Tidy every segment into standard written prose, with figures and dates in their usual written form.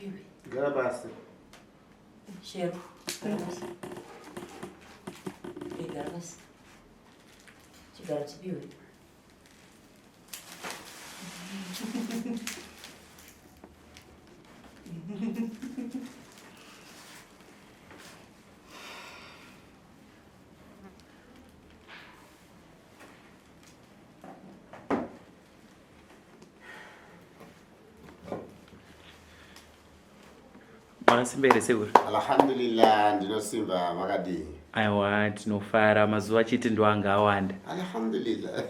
Sipiwe. Gara pasi. Shero. Gara pasi. Eh, gara pasi. Chigaro chipiwe. Makasimba here sekuru? Alhamdulillah, ndinosimba makadii? Aiwa, tinofara mazuva achiti ndo anga awanda. Alhamdulillah.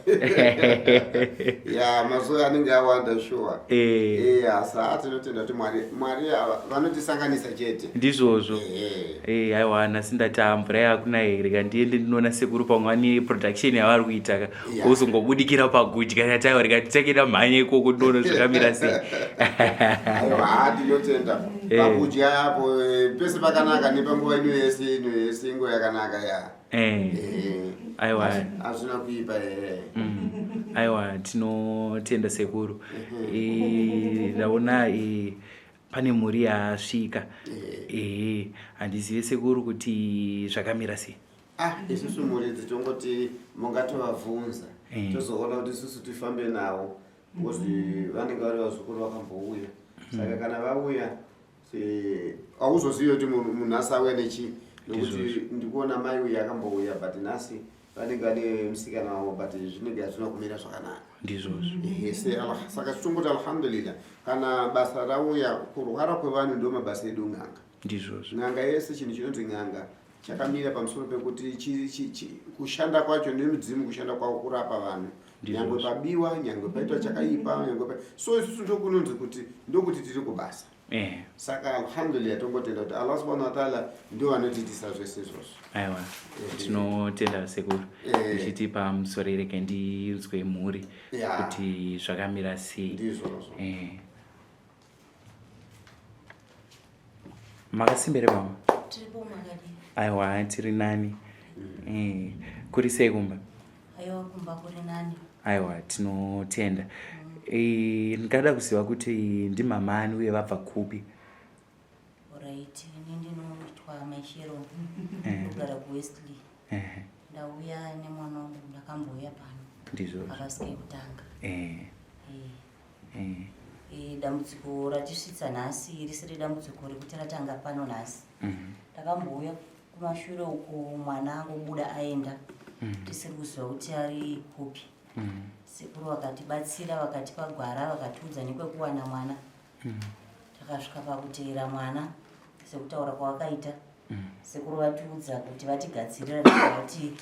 Ya, mazuva anenge awanda shuwa. Eh. Eh, asa tinotenda kuti Mwari Mwari ava vanotisanganisa chete. Ndizvozvo. Eh. Eh, aiwa nhasi ndati ah, mvura yakuna here ka ndiende ndinoona sekuru pamwe vane production yavari kuita ka Yeah. wozongobudikira pagudya ndati aiwa rega ndichakenda mhanya ikoko ndinoona zvakamira sei. Aiwa, haa ndinotenda. Eh. Pakudya apo eh, pese pakanaka nepanguva ino yese ino yese inguva yakanaka ya. Eh. Eh. Aiwa. Hazvina kuipa here. Aiwa tinotenda sekuru. Eh, ndaona eh, pane mhuri yasvika. Eh, handizive sekuru kuti zvakamira sei. Ah, isusu muridzi tongoti mungatovabvunza Eh. tozoona kuti isusu tifambe navo because vanenge vari vazukuru vakambouya saka kana vauya hauzozivi kuti munhu nhasi auya nechi nekuti ndikuona mai uyu akambouya but nhasi vanenge vane musikana wavo but zvinenge hazvina kumira zvakanaka. Ndizvozvo. Ehe, saka tongoti alhamdulillah kana basa rauya kurwara kwevanhu ndo mabasa edu n'anga. Ndizvozvo. N'anga yese chinhu chinonzi n'anga chakamira pamusoro pekuti kushanda kwacho nemudzimu kushanda kwavo kurapa vanhu. Ndizvozvo. Nyangwe pabiwa, nyangwe paitwa chakaipa, nyangwe so isusu ndokunonzi kuti ndokuti tiri kubasa. Eh. Saka alhamdulillah tongotenda kuti Allah subhanahu wa ta'ala ndio vanotiitisa zvese izvozvo. Aiwa, tinotenda sekuru. Eh. Ndichiti pamusoro rege ndinzwe mhuri Yeah. kuti zvakamira sei. Ndizvozvo. Eh. Makasimbere mama? Tiripo makadii? Aiwa, tiri nani. Eh, kuri sei kumba? Aiwa, kumba kuri nani. Aiwa, tinotenda. Eh, ndingada kuziva kuti ndimama ani uye vabva kupi? Alright, ini ndinoitwa Mai Sharon. Eh. Ndogara kuWestley. Eh. Ndauya nemwana wangu, ndakambouya pano. Ndizvozvo. Akasvika kutanga. Eh. Eh. Eh. Dambudziko ratisvitsa nhasi risiri dambudziko rekuti ratanga pano nhasi. Ndakambouya kumashure uko mwana angobuda aenda. Tisiri kuziva kuti ari kupi. Sekuru vakatibatsira, vakatipa gwara, vakatiudza nekwekuwana mwana. Takasvika pakuteera mwana sekutaura kwavakaita. Sekuru vatiudza kuti vatigadzirira vati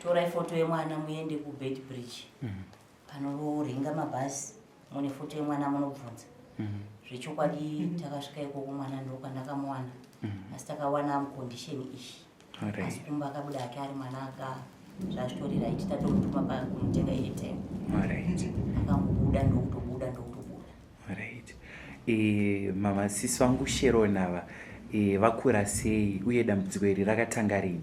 torai foto yemwana muende kuBeitbridge. Panorenga mabhazi mune foto yemwana munobvunza. Zvechokwadi takasvika ikoko mwana ndokwandakamuwana. Asi takawana mucondition iyi. Asi kumba akabuda ake ari mwana aka zvazvitori right, tatomutuma pakunotenga airtime. Akangobuda ndokutobuda ndokutobuda. Alright. Mama sisi vangu Sharon ava vakura sei uye dambudziko iri rakatanga rini?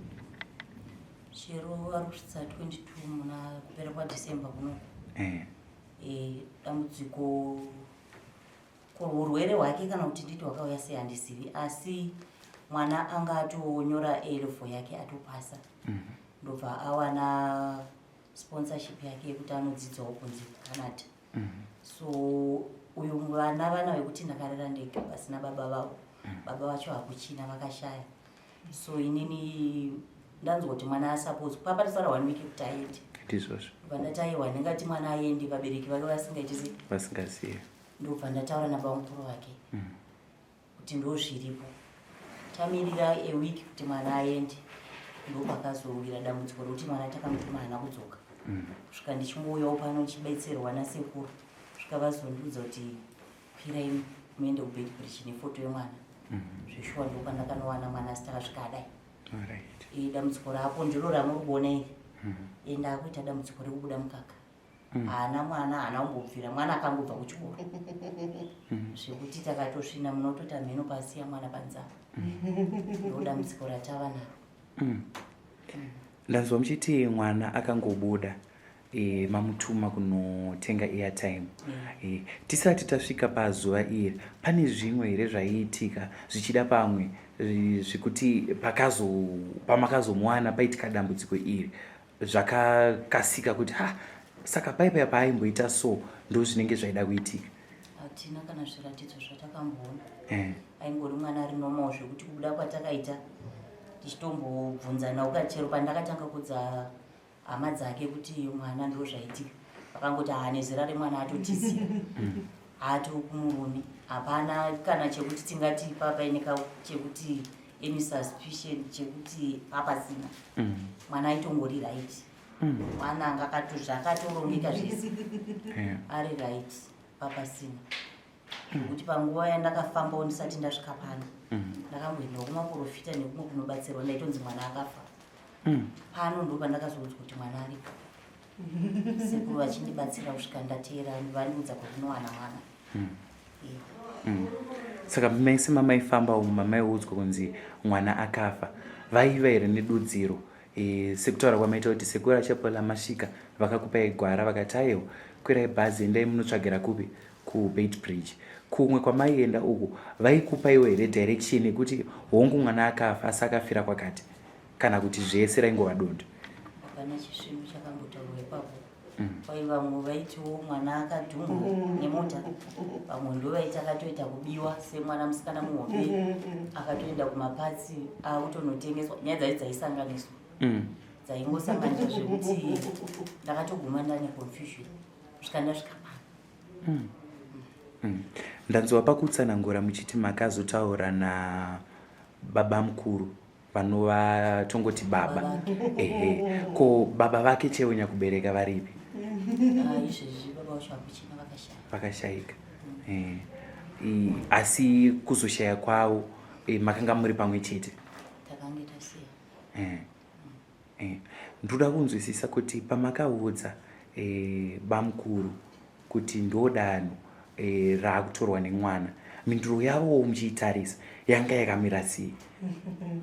Shero ari kusvitsa 22 muna kupera kwaDecember kuno. Eh. Dambudziko urwere hwake kana kuti nditi hwakauya sei handizivi, asi mwana anga atonyora A-level yake atopasa. Ndobva awana sponsorship yake yekuti anodzidzawo kunze kuCanada. So uyu vana vekuti ndakarera ndega pasina baba vavo. Baba vacho hakuchina, vakashaya. So inini ndanzwa kuti mwana asapose papa tasara 1 week kuti aende. Ndizvozvo. Ndobva ndati aiwa, ndingati mwana aende vabereki vake vasingaiti sei? Vasingazivi. Ndobva ndataura nababa mukuru vake kuti ndo zviripo. Tamirira a week kuti mwana aende. Ndopakazowira dambudziko rekuti mwana takamutuma haana kudzoka. Kusvika ndichingouyawo pano ndichibetserwa nasekuru. Kusvika vazondiudza kuti kwirai muende kuBeitbridge nefoto yemwana. Zveshuwa ndopandakanowana mwana asi takasvika adai. Alright. Dambudziko rako ndiro ramuri kuona iri. Enda akuita dambudziko rekubuda mukaka. Haana mwana, haana kumbobvira, mwana akangobva kuchikoro. Zvekuti takatosvina munotota mheno pasiya mwana panzara. Ndo dambudziko ratava naro. Ndanzwa muchiti mwana akangobuda. Mamutuma kunotenga airtime. Tisati tasvika pazuva iri, pane zvimwe here zvaiitika zvichida pamwe zvekuti pamakazomuwana paitika dambudziko iri zvakakasika kuti ha, saka paipaya paaimboita so ndo zvinenge zvaida kuitika? Hatina kana zviratidzo zvatakamboona. Aingori mwana ari normal, zvekuti kubuda kwatakaita tichitombobvunzana ukachero pandakatanga kudza hama dzake kuti mwana ndo zvaitika, vakangoti haane zera remwana, atotizira hato kumurume. Hapana kana chekuti tingati papaine chekuti any suspicion chekuti papasina. Mwana aitongori right. Mwana anga zvakatorongeka zvese, ari right, papasina. Zvekuti panguva yandakafambawo ndisati ndasvika pano, ndakamboendawo kumaprofita nekumwe kunobatsirwa, ndaitonzi mwana akafa. Pano ndo pandakazoudzwa kuti mwana aripo, sekuru vachindibatsira kusvika ndateera vandiudza kwekunowana mwana. Saka mese mamaifamba umu mamaiudzwa kunzi mwana akafa, vaiva here nedudziro, sekutaura kwamaita kuti sekuru Achapola masvika vakakupai gwara, vakati aiwa, kwirai bhazi, endai munotsvagira kupi, kuBeitbridge kumwe kwamaienda uku, vaikupaiwo here direction yekuti hongu mwana akafa asi akafira kwakati, kana kuti zvese raingova dondo? Hapana chisvinu chakambotaurwa ipapo. Kwai vamwe vaitiwo mwana akadhumwa nemota, vamwe ndo vaiti akatoita kubiwa semwana musikana muhombe, akatoenda kumapatsi akutonotengeswa. Nyaya dzacho dzaisanganiswa, dzaingosanganiswa zvekuti ndakatoguma ndane confusion kusvika ndasvika pano. Ndanzwa pakutsanangura muchiti makazotaura nababa mukuru vanova tongoti baba. Baba. Ehe, ko baba vake chaivo nyakubereka varipi? Ah, izvezvi baba vacho hakuchina, vakashaya. Vakashayika. Asi kuzoshaya kwavo, makanga muri pamwe chete? Takange tasiya. Ndoda kunzwisisa kuti pamakaudza bamukuru kuti ndo danho raakutorwa nemwana, minduro yavowo muchiitarisa yanga yakamira sei?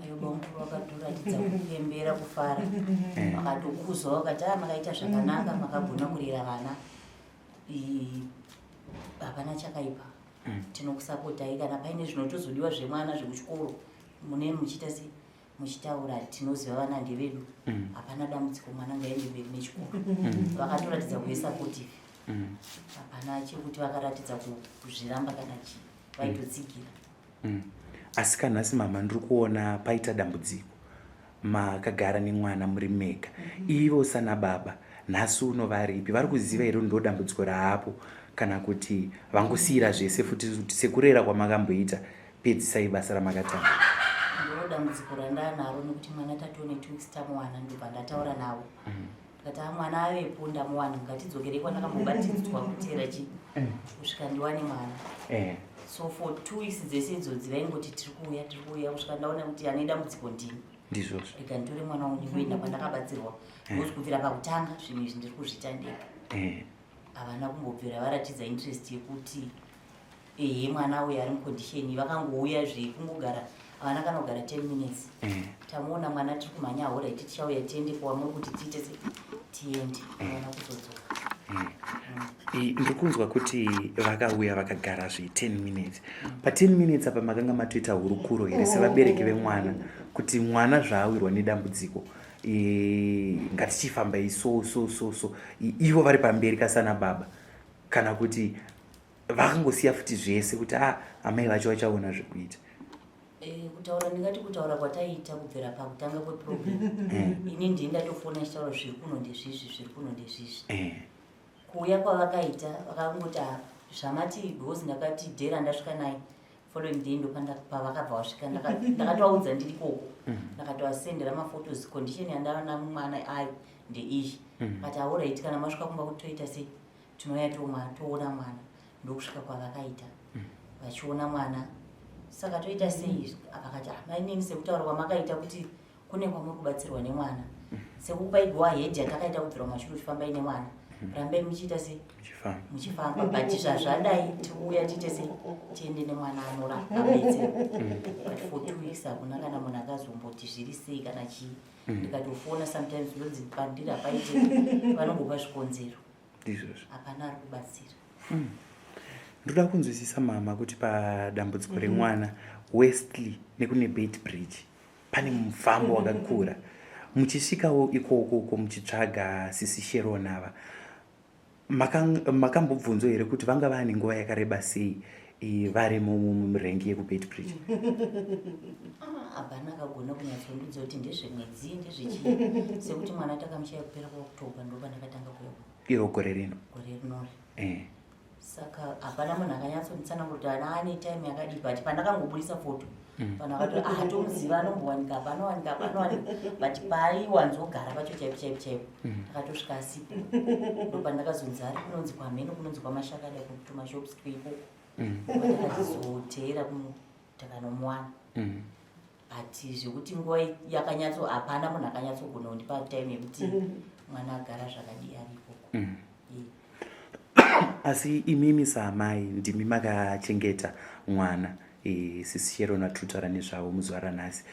Ayo, bamukuru vakatoratidza kupembera, kufara. Vakatokuzwa, vakati a makaita zvakanaka, makagona kurera vana. Hapana chakaipa. Tinokusapotai kana paine zvinotozodiwa zvemwana zvekuchikoro, mune muchiita sei, muchitaura, tinoziva vana ndevedu. Hapana dambudziko, mwana ngaende mberi nechikoro. Vakatoratidza kuve supportive. Hapana chekuti vakaratidza kuzviramba kana chii, vaitotsigira. Asi kanhasi mama ndiri kuona paita dambudziko, makagara nemwana muri mega. Ivo sana baba nhasi uno varipi? Vari kuziva here ndo dambudziko raapo, kana kuti vangosiyira zvese futi kuti sekurera kwamakamboita, pedzisai basa ramakatanga? Ndo dambudziko randanaro, nekuti mwana tatone 2 weeks tamuwana. Ndobva ndataura navo, ndikati a mwana avepo, ndamuwana, ngatidzokerei kwandakambobatidzwa kutera chi kusvika ndiwane mwana. So for 2 weeks dzese idzodzi vaingoti tiri kuuya, tiri kuuya, kusvika ndaona kuti ane dambudziko ndini. Ndizvozvo. Rega nditore mwana wangu ndingoenda kwandakabatsirwa, because kubvira pakutanga zvinhu izvi ndiri kuzviita ndega. Havana kumbobvira varatidza interest yekuti ehe, mwana uyu ari mucondition. Vakangouya zvekungogara, havana kana kugara 10 minutes. Tamuona mwana, tiri kumhanya, alright, tichauya tiende kwamuri kuti tiite se tiende. Havana kuzodzoka. Ndiri kunzwa kuti vakauya vakagara zve 10 minutes. Pa10 minutes apa makanga matoita hurukuro here sevabereki vemwana kuti mwana zvaawirwa nedambudziko, ngatichifambai so so so so, ivo vari pamberi kasana baba, kana kuti vakangosiya futi zvese kuti a amai vacho vachaona zvekuita? Kutaura ndingati kutaura kwataiita kubvira pakutanga kweproblem, ini ndini ndatofona ndichitaura zviri kuno ndezvizvi, zviri kuno ndezvizvi. Kuuya kwavakaita, vakangoti, "Ah, zvamati," because ndakati day randasvika naye, following day ndo pavakabva vasvika. Ndakatovaudza ndiri ikoko, ndakatoasendera maphotos, condition yandaona mwana ari ndeiyi. But alright, kana masvika kumba kuti toita sei, tinouya toona mwana. Ndokusvika kwavakaita vachiona mwana. Saka toita sei? Vakati, "Ah, mainini, sekutaura kwamakaita kuti kune kwamuri kubatsirwa nemwana, sekupai go ahead yatakaita kubvira kumashure uchifambai nemwana." Rambai muchiita sei? Muchifamba. But zvazvadai tiuya tiite sei, tiende nemwana anorapa abetsera. But for 2 weeks hakuna kana munhu akazomboti zviri sei kana chii. Ndikatofona sometimes ndonzi pandiri hapaite, vanongopa zvikonzero. Ndizvozvo. Hapana ari kubatsira. Ndoda kunzwisisa, mama, kuti padambudziko remwana Westley nekune Beitbridge pane mufambo wakakura. Muchisvikawo ikoko uko muchitsvaga sisi Sharon ava, makambobvunzwa here kuti vanga vaane nguva yakareba sei vari murengi yekuBeitbridge? Ah, hapana akagona kunyatsondudza kuti ndezvemwedzi, ndezvechii, sekuti mwana takamushaya kupera kwaOctober, ndo pandakatanga kuya. Iro gore rino? Gore rinori. Saka hapana munhu akanyatsonditsanangura kuti ana ane time yakadii, but pandakangobudisa foto vanhu vakati, "Ah, tomuziva, anombowanika apa, anowanika apa, anowanika." But paaiwanzogara pacho chaipo chaipo chaipo takatosvika asipo. Ndo pandakazonzi ari kunonzi kwamheno, kunonzi kwaMashakada, kutumashops tweikoko. Ndakatizoteera takanomuwana. But zvekuti nguva yakanyatso, hapana munhu akanyatsogona kundipa time yekuti mwana agara zvakadii ari ikoko. Asi imimi saamai ndimi makachengeta mwana, sisi Sharon vatiri nezvavo muzuva ranhasi.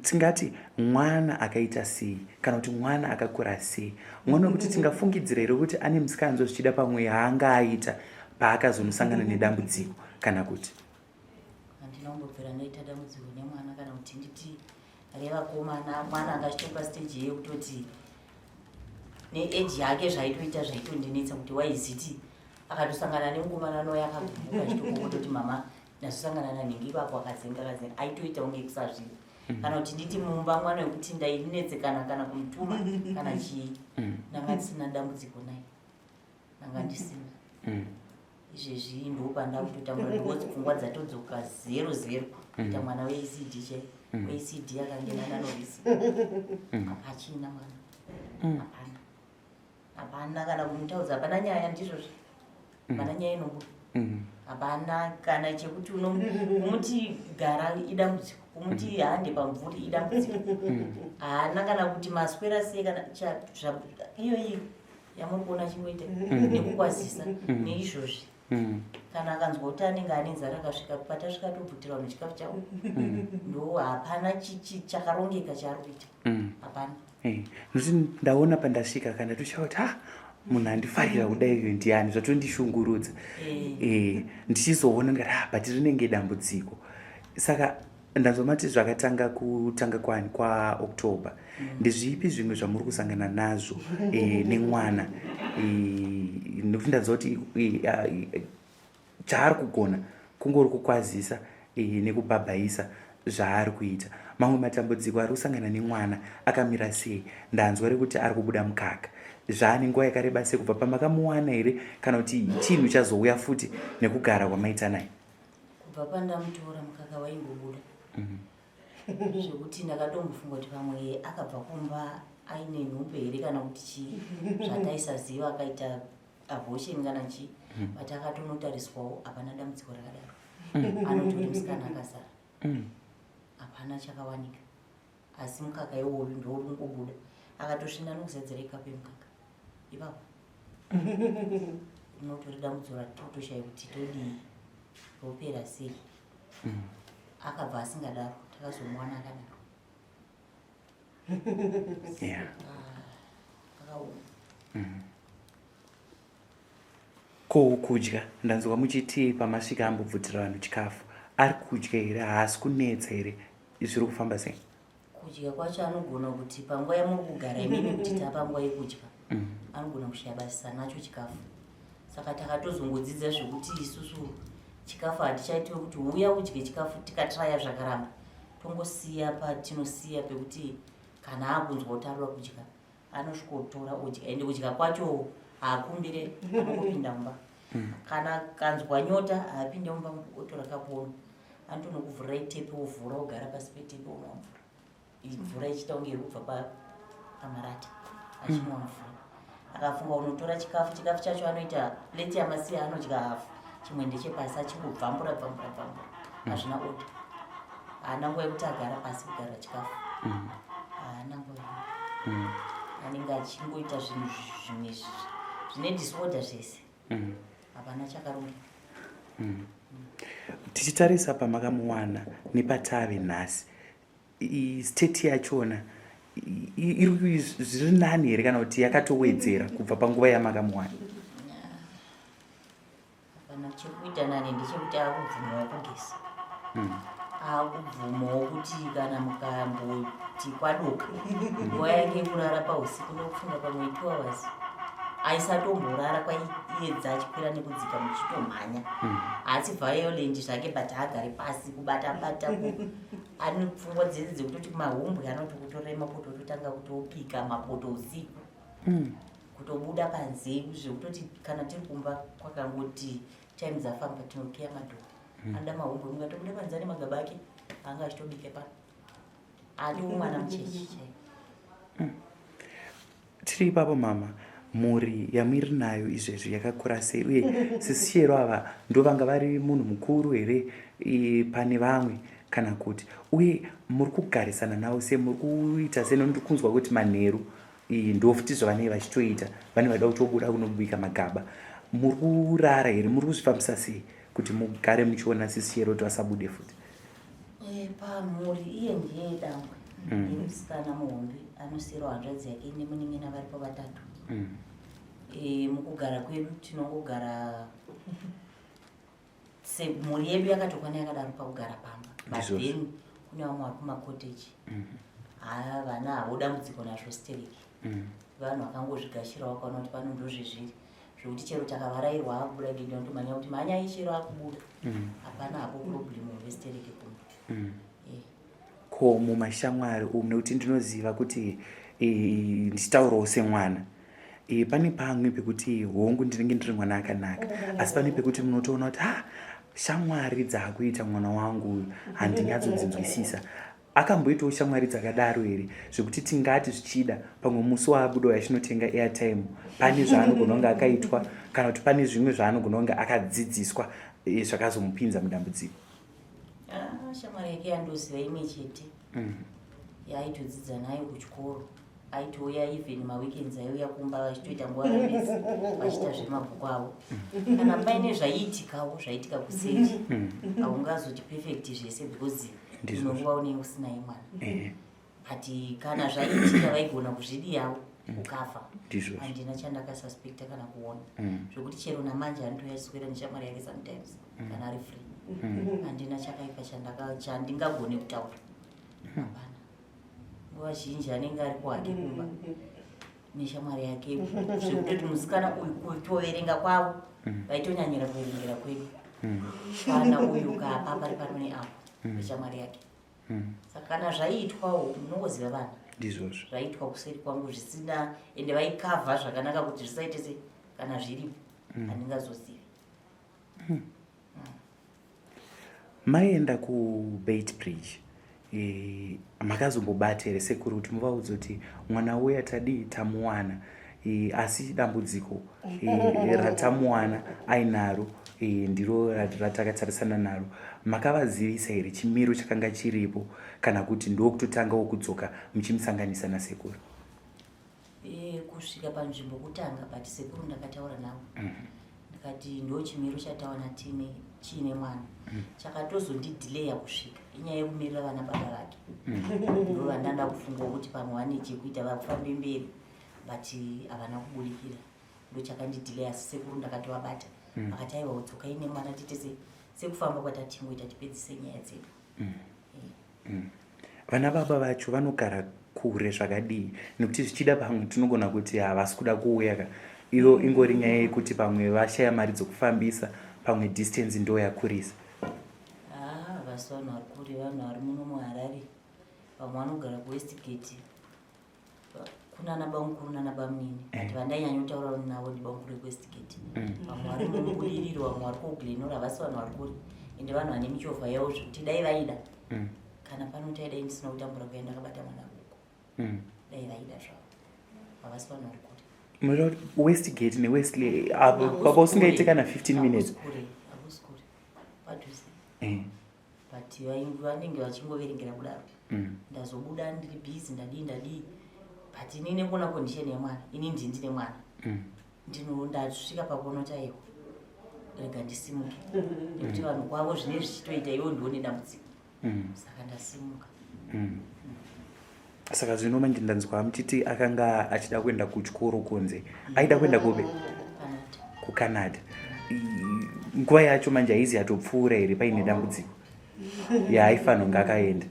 Tingati mwana akaita sei, kana kuti mwana akakura sei? Mwana wekuti tingafungidzira here kuti ane musikanzwa zvichida pamwe yaanga aita paakazonosangana nedambudziko, kana kuti? Handina kumbobvira ndaita dambudziko nemwana, kana kuti nditi revakomana. Mwana anga achitopa stage yekutoti neage yake zvaitoita zvaitondinetsa kuti waiziti akatosangana nemukomana noya akagumbuka achitokokototi, "Mama, ndazosangana nanhingi ipapo." Akadzenga akadzenga, aitoita kunge kusazviri. Kana kuti nditi mumba mwana wekuti ndainetsekana kana kumutuma kana chii, ndanga ndisina dambudziko naye, ndanga ndisina. Izvezvi ndopanda kutotambura because pfungwa dzatodzoka zero zero, kuita mwana weECD chai, weECD akangena nanorisi. Hapachina mwana, hapana, hapana kana kumutaudza, hapana nyaya. Ndizvozvo, hapana nyaya inobuda. Hapana kana chekuti umuti gara idambudziko, umuti hande pamvuri idambudziko. Haana kana kuti maswera sei kana iyoyi yamuri kuona chingoita nekukwazisa neizvozvi. Kana akanzwa kuti anenge ane nzara, akasvika patasvika tobvutira vanhu chikafu chavo. Ndo hapana chakarongeka chaari kuita, hapana. Nokuti ndaona pandasvika kana toshaa kuti, ha, munhu andifarira kudai uyu ndiani? Zvatondishungurudza. Ndichizoona ndikati, "Ah, but rinenge dambudziko." Saka ndanzwa mati zvakatanga kutanga kwani kwaOctober. Ndezvipi zvimwe zvamuri kusangana nazvo nemwana? Nekuti ndanzwa kuti chaari kugona kungori kukwazisa nekubhabhaisa zvaari kuita. Mamwe matambudziko ari kusangana nemwana akamira sei? Ndanzwa rekuti ari kubuda mukaka. Zvaane nguva yakareba sei kubva pamakamuwana here, kana kuti chinhu chazouya futi nekugara kwamaita naye? Kubva pandamutora mukaka waingobuda, zvekuti ndakatombofunga kuti pamwe akabva kumba aine nhumbu here kana kuti chii zvataisaziva, akaita abortion kana chii. But akatonotariswawo, hapana dambudziko rakadaro. Anotori musikana akazara. Hapana chakawanika, asi mukaka iwoyu ndouri kungobuda. Akatosvina nokuzadzira ikapu yemukaka ipapo. Unotori dambudziko ratitotoshaya kuti todii, ropera sei. Akabva asingadaro, takazomuwana akadaro. Akaoma. Ko kudya? Ndanzwa muchiti pamasvika ambobvutira vanhu chikafu. Ari kudya here? Haasi kunetsa here? Zviri kufamba sei? Kudya kwacho anogona kuti panguva yamuri kugara imimi kuti tapa nguva yekudya, anogona kushaya basa nacho chikafu. Saka takatozongodzidza zvekuti isusu chikafu hatichaitiwe kuti uya udye chikafu. Tikatraya zvakaramba, tongosiya patinosiya pekuti kana akunzwa kuti arikuda kudya, anosvikotora odya. Ende kudya kwacho haakumbire, anongopinda mumba. Kana kanzwa nyota, haapinde mumba otora kapu onwa. Anotonokuvhurirai tepi, ovhura, ogara pasi petepi, onwa mvura. Mvura ichiita kunge iri kubva pamarata, achinwa mvura. Akafunga unotora chikafu, chikafu chacho anoita plate yamasiya, anodya hafu, chimwe ndechepasi, achingobvambura bvambura bvambura. Hazvina order, haana nguva yekuti agara pasi kugarira chikafu, haana nguva iyoyo. Anenge achingoita zvinhu zvimwe zvine disorder zvese. Hapana chakarongeka. Tichitarisa pamakamuwana nepatave nhasi, state yachona iri zviri nani here kana kuti yakatowedzera kubva panguva yamakamuwana? Hapana chekuita nani, ndechekuti akubvumawo kugeza, akubvumawo kuti kana mukamboti kwadoka, nguva yake yekurara pausiku ndokufunga pamwe 2 hours aisatomborara, kwaiedza achikwira nekudzika muchitomhanya. Haasi violent zvake, but haagari pasi, kubata bata, ane pfungwa dzese dzekutoti mahumbwe anoti kutorera mapoto, ototanga kutobika mapoto usiku, kutobuda panze, zvekutoti kana tiri kumba kwakangoti time dzafamba tinokiya madoor. Anoda mahumbwe, mukatobuda panze ane magaba ake anga achitobika pano, atiwo mwana mucheche chaivo. Tiri ipapo, mama, mhuri yamuri nayo izvezvi yakakura sei, uye sisi Shero ava ndo vanga vari munhu mukuru here pane vamwe kana kuti, uye muri kugarisana navo sei, muri kuita sei? Nondiri kunzwa kuti manheru ndo futi zvavanenge vachitoita, vane vada kutobuda kunobika magaba. Muri kurara here? Muri kuzvifambisa sei kuti mugare muchiona sisi Shero kuti vasabude futi? Pamhuri iye ndiye dangwe yemusikana muhombe, anosiyirawo hanzvadzi yake nemunin'ina, varipo vatatu. Mukugara kwedu tinongogara semhuri yedu yakatokwana yakadaro pakugara pamba, but Ndizvozvo. then kune vamwe vari kumakoteji. Ha, vana havo dambudziko nazvo stereki. Vanhu vakangozvigashira, vakaona kuti pano ndozvezviri, zvekuti chero takavarairwa akubuda gedhi vanotomhanya kuti mhanyai, chero akubuda. Hapana hapo problem vestereki kumba. Ko mumashamwari umu, nekuti ndinoziva kuti ndichitaurawo semwana, pane pamwe pekuti hongu ndinenge ndiri mwana akanaka, asi pane pekuti munotoona kuti ha, shamwari dzaakuita mwana wangu uyu handinyatsodzinzwisisa. Akamboitawo shamwari dzakadaro here, zvekuti tingati zvichida pamwe musi waabuda achinotenga airtime pane zvaanogona kunge akaitwa, kana kuti pane zvimwe zvaanogona kunge akadzidziswa zvakazomupinza mudambudziko? Ah, shamwari yake yandoziva imwe chete yaaitodzidza nayo kuchikoro, aitouya even maweekends, aiuya kumba vachitoita nguva vese vachiita zvemabhuku avo. Kana paine zvaiitikawo, zvaitika kuseri. Haungazoti perfect zvese because Ndizvozvo. imwe nguva unenge usinaye mwana, but kana zvaiitika vaigona kuzvidiyawo ukafa. Ndizvozvo. Handina chandakasuspecta kana kuona, zvokuti chero namanje anotouya achiswera neshamwari yake sometimes kana ari free. Handina chakaipa chandingagone kutaura, hapana. Nguva zhinji anenge ari kwake kumba neshamwari yake, zvekutoti musikana uyu kutoverenga kwavo vaitonyanyira kuverengera kwedu. Kana uyu kapa pari pano neapo neshamwari yake. Saka kana zvaiitwawo, munongoziva vana, Ndizvozvo. Zvaitwa kuseri kwangu zvisina, ende vaikavha zvakanaka kuti zvisaite se kana zviripo handingazozivi. Maenda kuBeitbridge, makazombobata here sekuru kuti muvaudze kuti mwana uya tadii, tamuwana, asi dambudziko ratamuwana ainaro ndiro ratakatarisana naro? Makavazivisa here chimiro chakanga chiripo, kana kuti ndokutotangawo kudzoka muchimusanganisa nasekuru? Kusvika panzvimbo kutanga, but sekuru ndakataura navo, ndikati ndo chimiro chatawana tine chiine mwana. Chakatozondidhileya kusvika inyaya yekumirira vana baba vake, ndo vandanda kufungawo kuti pamwe vane chekuita vafambe mberi, but havana kubudikira, ndo chakandidhileya. Asi sekuru ndakatovabata, vakati aiwa, udzokai nemwana tiite sekufamba kwatatingoita tipedzise nyaya dzedu. Vana baba vacho vanogara kure zvakadii? Nekuti zvichida pamwe tinogona kuti havasi kuda kuuya ka, iyo ingori nyaya yekuti pamwe vashaya mari dzokufambisa, pamwe distance ndo yakurisa. Ah, vasi vanhu vari kure, vanhu vari muno muHarare. Vamwe vanogara kuWestgate, kunana bamukuru nana bamunini, but vandainyanya navo ndibamukuru vekuWestgate. Vamwe vari muBudiriro, vamwe vari kuGlen Norah. Havasi vanhu vari kure, ende vanhu vane michovha yavo, zvekuti dai vaida kana pano taidai ndisina kutambura kuya ndakabata mwana kuko. Dai vaida zvavo, havasi vanhu vari kure. Munoda kuti Westgate neWestlea apo papa usingaite kana 15 minutes? Hakusi kure, hakusi kure, padhuze. But vanenge vachingoverengera kudaro. Ndazobuda ndiri busy, ndadii ndadii. But ini nekuona condition yemwana, ini ndini ndine mwana. Ndino ndasvika pakuona kuti aiwa, rega ndisimuke, nekuti vanhu kwavo zvinenge zvichitoita, iwo ndione dambudziko. Saka ndasimuka. Saka zvino manje ndanzwa muchiti akanga achida kuenda kuchikoro kunze. Aida kuenda kupi? Canada. KuCanada. Nguva yacho manje haizi yatopfuura here paine dambudziko yaaifanira kunge akaenda?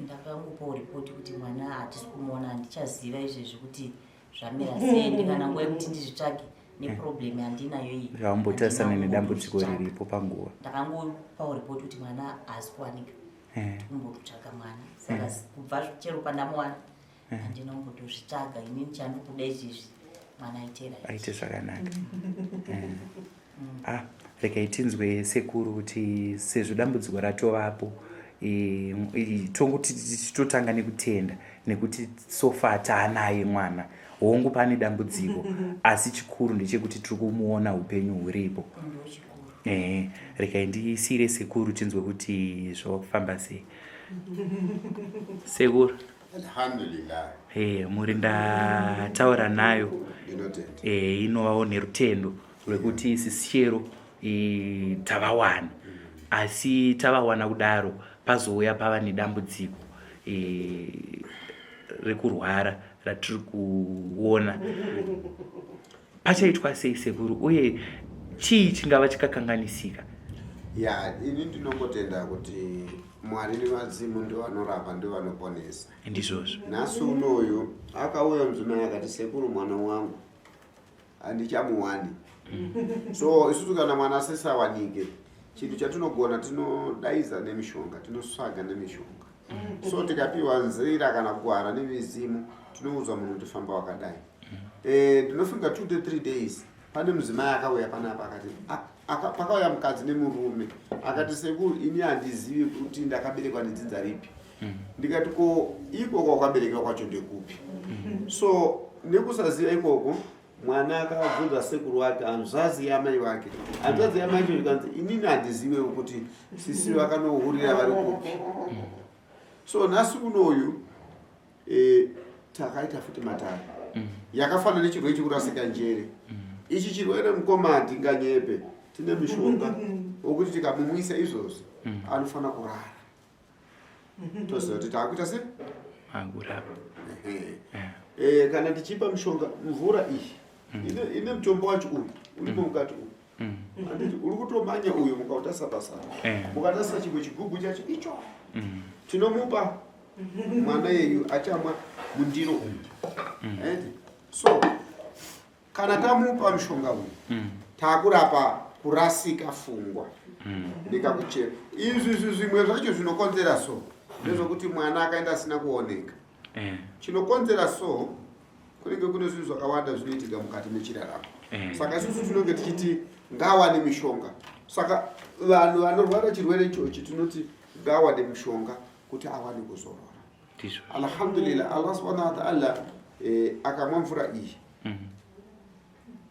Ndakangopawo ripoti kuti mwana hatisi kumuona, handichaziva izvezvi kuti zvamira sei. Ndikana nguva yekuti ndizvitsvage neproblem yandinayo iyi. Zvambotarisana Handina nedambudziko kumbozvitsvaga. riripo panguva. Ndakangopawo ripoti kuti mwana haasi kuwanika. Kumbotsvaga mwana, saka kubva chero pandamuwana handina kumbotozvitsvaga. Inini chandikuda izvezvi, mwana aite right. Aite zvakanaka. Ah, regai tinzwe sekuru kuti sezvo dambudziko ratovapo, tongoti tichitotanga nekutenda nekuti so far taanaye mwana. Hongu, pane dambudziko, asi chikuru ndechekuti tiri kumuona, upenyu huripo. Ndo chikuru. Regai ndisiyire sekuru tinzwe kuti zvakufamba sei, sekuru. Alhamdulillah. Muri ndataura nayo. Ndinotenda. Inovawo nerutendo rwekuti sisishero tavawana, asi tavawana kudaro pazouya pava nedambudziko rekurwara ratiri kuona. Pachaitwa sei, sekuru, uye chii chingava chikakanganisika? Ya, ini ndinongotenda kuti Mwari nevadzimu ndo vanorapa, ndo vanoponesa. Ndizvozvo. Nhasi unoyu akauya mudzimai akati, "Sekuru, mwana wangu handichamuwani." So isusu kana mwana asisawanike, chinhu chatinogona, tinodaidza nemishonga, tinosvaga nemishonga. So tikapiwa nzira kana kugwara nemizimu, tinoudzwa munhu kuti famba wakadai. Ndinofunga 2 to 3 days pane mudzimai akauya panapa akati pakauya mukadzi nemurume akati, "Sekuru, ini handizivi kuti ndakaberekwa nedzinza ripi." Ndikati, "Ko ikoko kwakaberekwa kwacho ndekupi?" So nekusaziva ikoko, mwana akabvunza sekuru wake, hanzvadzi yamai wake. Hanzvadzi yamai vacho ikanzi, "Inini handizivewo kuti sisi vakanohurira vari kupi." So nhasi unoyu takaita futi matare yakafanana nechirwere chekurasika njere. Ichi chirwere, mukoma, handinganyepe, tine mishonga wokuti tikamumwisa izvozvi anofanira kurara, toziva kuti taakuita sei. Akurapa. Ehe. Kana tichipa mishonga, mvura iyi ine mutombo wacho uyu urimo mukati uyu. Handiti uri kutomanya uyu, mukautarisa pasara, mukatarisa chimwe chigubhu chacho icho, tinomupa mwana yeyu achamwa mundiro umu. Ende so kana tamupa mushonga uyu, taakurapa kurasika fungwa ndikakuchera izvi. Izvi zvimwe zvacho zvinokonzera so ndezvokuti mwana akaenda asina kuoneka. Chinokonzera so kunenge kune zvinhu zvakawanda zvinoitika mukati mechiraramo. Saka isusu tinonge tichiti ngawane mishonga. Saka vanhu vanorwara chirwere ichochi tinoti ngawane mishonga kuti awane kuzorora. Ndizvo. Alhamdulillah, Allah subhanahu wa ta'ala, akamwa mvura iyi,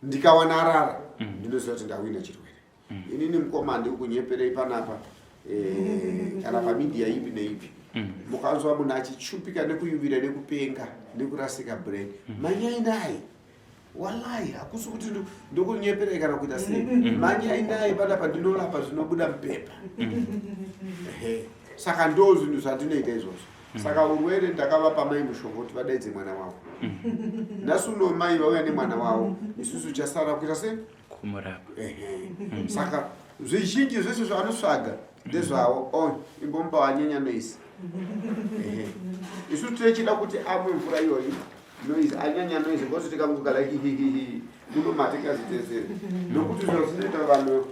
ndikawana arara, ndinoziva kuti ndawina chirwere. Inini mukoma, handiri kunyeperei panapa, kana pamedia ipi neipi. Mukanzwa munhu achichupika nekuyuvira nekupenga nekurasika brain, manyai naye. Wallahi, hakusi kuti ndokunyeperei kana kuita sei. Manyai naye panapa, ndinorapa zvinobuda mupepa. Ehe. Saka ndo zvinhu zvandinoita izvozvo. Saka urwere, ndakavapa mai mushonga kuti vadaidze mwana wavo. Nhasi uno mai vauya nemwana wavo, isusu chasara kuita sei? Kumurapa. Ehe. Saka zvizhinji zvese zvaanotsvaga ndezvavo. O imbomupa wanyanya noise. Ehe. Isusu tichida kuti amwe mvura iyoyi, noise anyanya noise, because tikangogara hihihihi muno matingazitezeri, nokuti zviro zvinoita vanhu.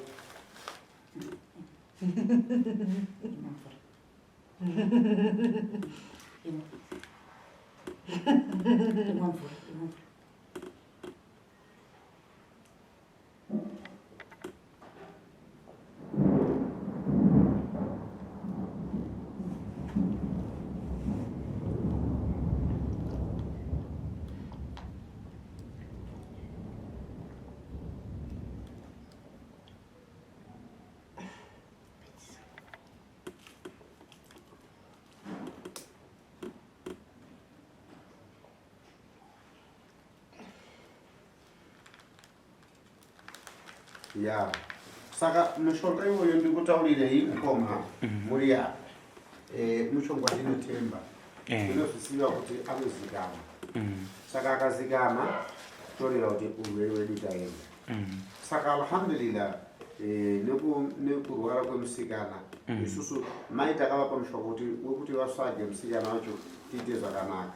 Imwa mvura. Imwa. Imwa mvura, imwa mvura. Ya, saka mushonga iwoyo ndikutaurirei mukoma, muri apa mushonga wandinotemba. Ndinozviziva kuti anozikama. Saka akazikama, toreva kuti urwere wedu taenda. Saka alhamdulillah, nekurwara kwemusikana, isusu mai takavapa mushonga kuti wekuti vatsvage musikana wacho tiite zvakanaka.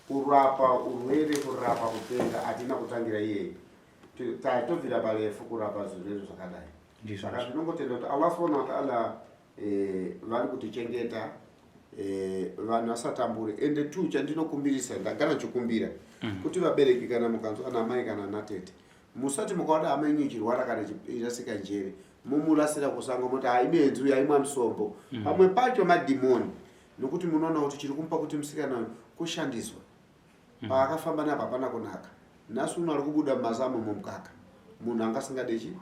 Kurapa urwere, kurapa kupenga, hatina kutangira iyeye. Tatobvira parefu kurapa zvirwere zvakadai. Saka tinongotenda kuti Allah subhanahu wataala vari kutichengeta, vanhu vasatambure. Ende two, chandinokumbirisa, ndagara ndichikumbira kuti vabereki, kana mukanzwa ana mai kana ana tete, musati mukaona hama yenyu ichirwara kana ichirasika njere, mumurasira kusango, moti haibenzi uyu, aimwa musombo. Pamwe pacho madhimoni, nokuti munoona kuti chiri kumupa kuti musikana uyu kushandiswa. Paakafamba napo hapana kunaka. Nhasi uno ari kubuda mumazamu mumukaka, munhu anga asingadechi,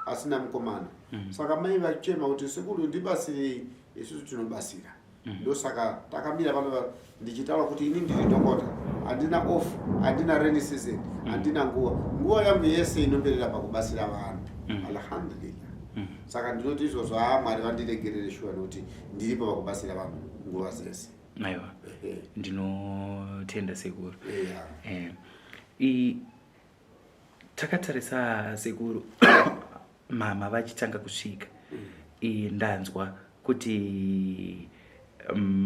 asina mukomana. Saka mai vachema kuti, "Sekuru, ndibatsirei." Isusu tinobatsira. Ndosaka takamira pano ndichitaura kuti ini ndiri dhokota, handina off, handina rainy season, handina nguva. Nguva yangu yese inoperera pakubatsira vanhu, alhamdulillah. Saka ndinoti izvozvo, haa, Mwari vandiregerere shuwa, nekuti ndiripo pakubatsira vanhu nguva dzese. Aiwa, ndinotenda sekuru. Takatarisa sekuru, mama vachitanga kusvika, ndanzwa kuti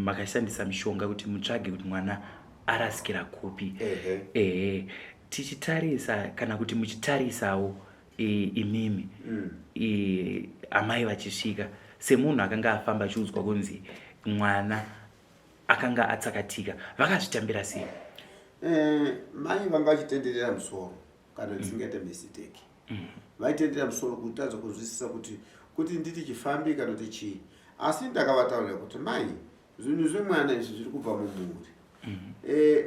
makashandisa mishonga kuti mutsvage kuti mwana arasikira kupi. Ehe, tichitarisa kana kuti muchitarisawo imimi, amai vachisvika, semunhu akanga afamba achiudzwa kunzi mwana akanga atsakatika, vakazvitambira sei? Mai vanga vachitenderera musoro, kana ndisingaite mistake. Vaitendera musoro kutadza kunzwisisa kuti nditi chifambi kana kuti chii. Asi ndakavataurira kuti, "Mai, zvinhu zvemwana izvi zviri kubva mumhuri.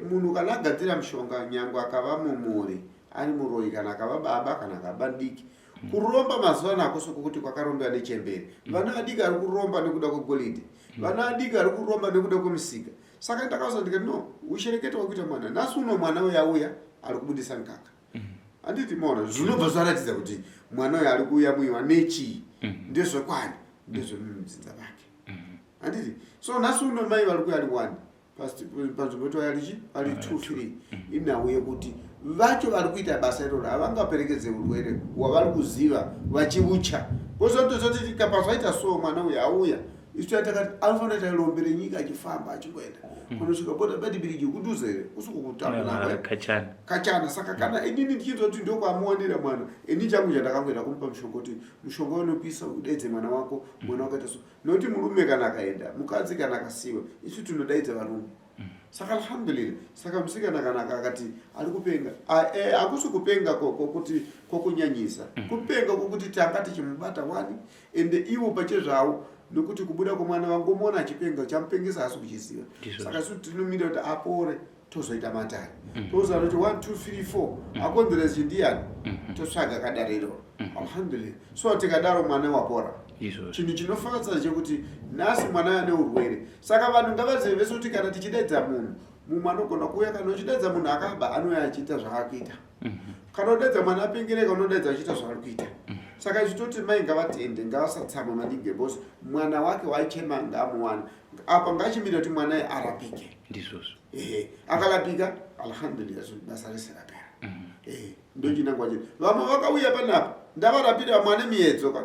Munhu kana agadzira mushonga, nyange akava mumhuri ari muroyi, kana akava baba, kana akava diki, kuromba mazuva ano hakusi kuti kwakarombewa nechembere. Vana vadiki ari kuromba nekuda kwegoridhe, vana vadiki ari kuromba nekuda kwemusika." Saka ndakauza ndikati, "No, usherekete wakuita mwana nhasi uno, mwana uyo auya ari kubudisa mukaka, handiti maona? Zvinobva zvaratidza kuti mwana uyo ari kuyamwiwa nechii? Ndezvekwani? Ndezvemudzinza vake, handiti?" So nhasi uno mai vari kuya ari one, panzvimbo yoti ari ari two, three. Inhau yekuti vacho vari kuita basa iroro havangaperekedze urwere hwavari kuziva vachiucha. Kozotozoti kapazvaita so, mwana uyu auya, isu takati anofanira kuita rombe renyika, achifamba achingoenda kunosvika boda Beitbridge kudhuze here? Kusuku kutambura. Kachana. Kachana. Saka kana inini ndichinzwa kuti ndokwamuwanira mwana, ini changu chandakangoenda kumupa mushonga, kuti mushonga unopisa, udaidze mwana wako. Mwana wakaita so, nokuti murume kana akaenda, mukadzi kana akasiyiwa, isu tinodaidza varume. Saka alhamdulillah. Saka musikana kana akati ari kupenga, hakusi kupenga kokuti kokunyanyisa, kupenga kokuti tanga tichimubata wani. Ende ivo pachezvavo, nokuti kubuda kwemwana vangomuona achipenga, chamupengesa haasi kuchiziva. Saka isu tinomira kuti apore, tozoita matare, toziva kuti 1 2 3 4 akonzeresa chindiyani, totsvaga kadare iroro. Alhamdulillah. So tikadaro mwana wapora. Chinhu chinofadza chekuti nhasi mwana ane urwere. Saka vanhu ngavazive vese kuti kana tichidaidza munhu, mumwe anogona kuuya. Kana uchidaidza munhu akaba, anouya achiita zvaakuita. Kana udaidza mwana apengereka, unodaidza achiita zvaari kuita. Saka ichitoti mai ngavatende, ngavasatsamwa maningi, because mwana wake waichema ngaamuwana. Apa ngachimirira kuti mwana arapike. Ndizvozvo. Ehe, akarapika, alhamdulillah, basa rese rapera. Ehe, ndochinangwa chedu. Vamwe vakauya panapa, ndavarapira mwane miedzo ka.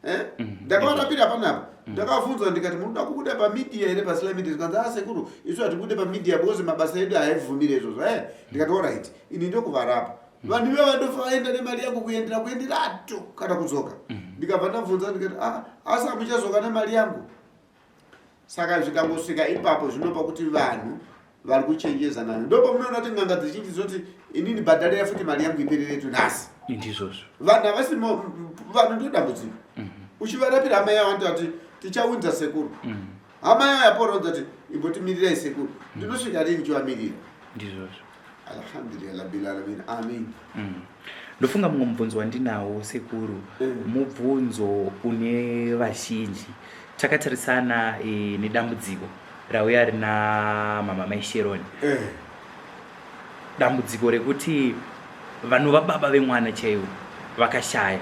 Eh? Ndakavarapira panapa, ndakavhunzwa ndikati, "Munoda kubuda pamedia here, pasocial media?" Zvikanzi, "A, sekuru, isu hatibude pamedia because mabasa edu haibvumire izvozvo." Ndikati, "Alright." Ini ndokuvarapa vanhu ive vandofa vaenda nemari yangu, kuendera kuenderato kana kudzoka. Ndikabva ndabvunza ndikati, "Ah, asi hamuchazoka nemari yangu?" Saka zvikangosvika ipapo, zvinopa kuti vanhu vari kuchenjeza nani. Ndopamunoona kuti n'anga dzizhinji dzinoti, "Inini bhadharira futi mari yangu ipereretu nhasi." Ndizvozvo. Vanhu havasi vanhu, ndo dambudziko. Uchivarapira hama yavo, vanoti, "Tichaunza sekuru." Hama yavo yapora, kuti, "Imbotimirirai sekuru." Ndinosvika rini chivamirira? Ndizvozvo. Alhamdulillah rabbil alamin, amin. Ndofunga mumwe mubvunzo wandinawo sekuru, mubvunzo une vazhinji. Takatarisana nedambudziko rauya rina mama mai Sharon, dambudziko rekuti vanova baba vemwana chaivo vakashaya.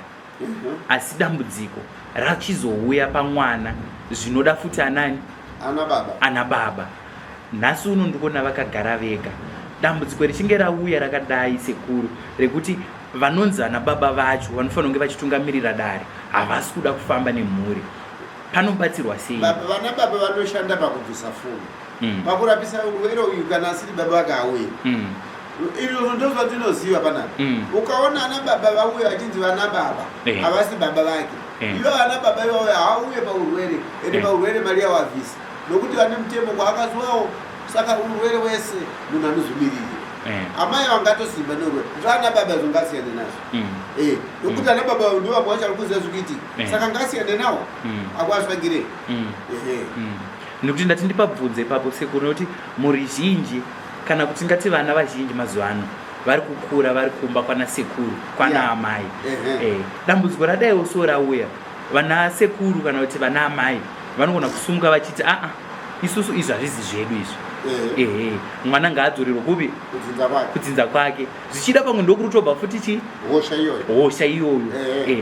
Asi dambudziko rachizouya pamwana zvinoda futi anani? Ana baba. Ana baba. Nhasi uno ndikuona vakagara vega. Dambudziko richinge rauya rakadai sekuru rekuti vanonzi vana baba vacho vanofanira kunge vachitungamirira dare havasi kuda kufamba nemhuri. Panobatsirwa sei? Baba, vana baba vanoshanda pakubvisa fuma. Pakurapisa urwere uyu kana asiri baba vake hauye. Izvozvo ndozvatinoziva panapa. Ukaona ana baba vauya vachinzi vana baba havasi baba vake. Ivo vana baba ivavo havauye paurwere ende paurwere mari yavabvisa nokuti vane mutemo kwaakaziwawo. Saka urwere wese munhu anozvimirira. Amai vangatosimba neurwere zvaana baba izvo ngasiyane nazvo. Nokuti ana baba ndo vamwe vacho ari kuziva zviri kuitika. Saka ngasiyane nawo. Akuasvagirei. Ehe. Nekuti ndati ndipabvunze ipapo sekuru nekuti mhuri zhinji kana kuti ngati vana vazhinji mazuva ano vari kukura vari kumba kwana sekuru kwana amai. Dambudziko radaiwo so rauya vana sekuru kana kuti vana amai vanogona kusumuka vachiti aa isusu izvi hazvizi zvedu izvi. Ehe, mwana ngaadzorerwe kupi? Kudzinza kwake. Zvichida pamwe ndokuri kutobva futi chi hosha iyoyo. Hosha iyoyo.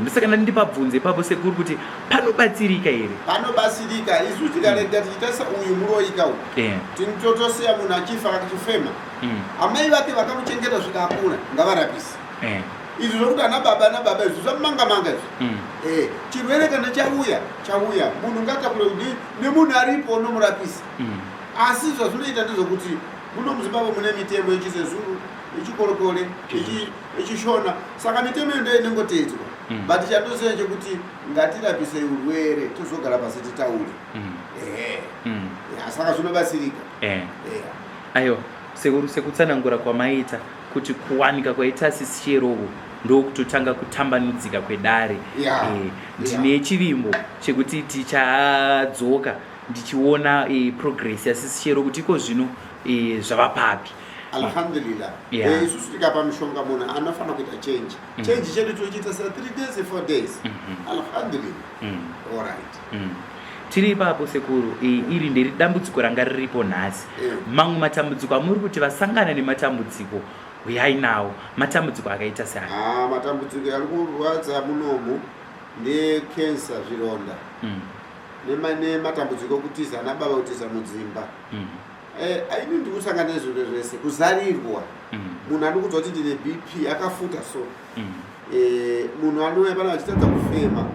Ndosaka ndati ndipabvunze ipapo sekuru kuti panobatsirika here? Panobatsirika. Isu tikarega tichitarisa uyu muroyi ka uyu. Tinotosiya munhu achifa achifema. Amai vake vakamuchengeta svika akura ngavarapise. Izvi zvokuti ana baba ana baba izvi zvamanga manga izvi. Chirwere kana chauya chauya munhu ngatakure nemunhu aripo unomurapisa. Asi zvazvinoita ndezvokuti muno muZimbabwe mune mitemo yechiZezuru, yechikorokore, yechishona. Saka mitemo iyo ndiyo inongotedzwa. But chandosiya chekuti ngatirapise urwere tozogara pasi titaure. Saka zvinobatsirika. Aiwa, sekuru sekutsanangura kwamaita kuti kuwanika kwaita sisi Cherovo ndokutotanga kutambanudzika kwedare. Ndine chivimbo chekuti tichadzoka ndichiona progress yasisi Chero kuti iko zvino zvava papi. Alhamdulillah. Isusu tikapa mishonga munhu anofanira kuita change. Change chedu tochiita sa 3 days 4 days. Alhamdulillah. All right. Tiri ipapo sekuru, iri nderi dambudziko ranga riripo nhasi. Mamwe matambudziko amuri kuti vasangana nematambudziko uyai nawo, matambudziko akaita seaya? Matambudziko ari kurwadza munomu ndecancer, zvironda. Nematambudziko ekutiza ana baba, kutiza mudzimba. Ini ndiri kusangana nezvirwere zvese, kuzarirwa. Munhu ari kudzwa kuti ndine BP akafuta so. Munhu anouya pana achitadza kufema.